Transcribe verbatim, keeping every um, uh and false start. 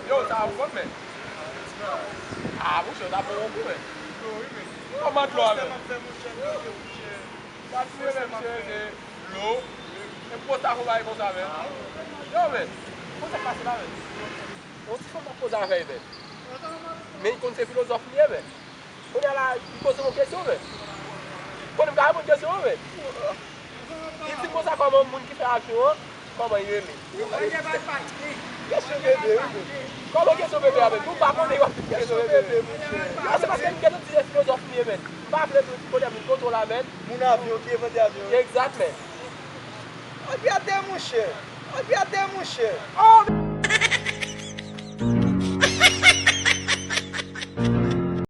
Yo, sa ap bon, men. Ah, mouche, sa ap bon, men. Kòman dlo a, men? Gad fouye, men, misye rete dlo. E pou sa konpayi konsa, men. Yo, men. Konsa k pase la, men. Yon ti fanm ap poze avè l, men. Men li konn se filozòf li ye, men. Kounye a la, li poze yon kesyon, men. Konnen m ka reponn kesyon an, men. Li di konsa kòman moun ki fè avyon an, kòman li rele. Kesyon bebe, wi, men. Kòman kesyon bebe a, men? Nou pa konnen yo ap kesyon bebe. Non, se paske m gentan di se filozòf li ye, men. M pa vle konnen moun kote w la, men. Moun avyon ki envante avyon. Egzat, men. Al pyate, monchè. Al pyate, monchè. Oh!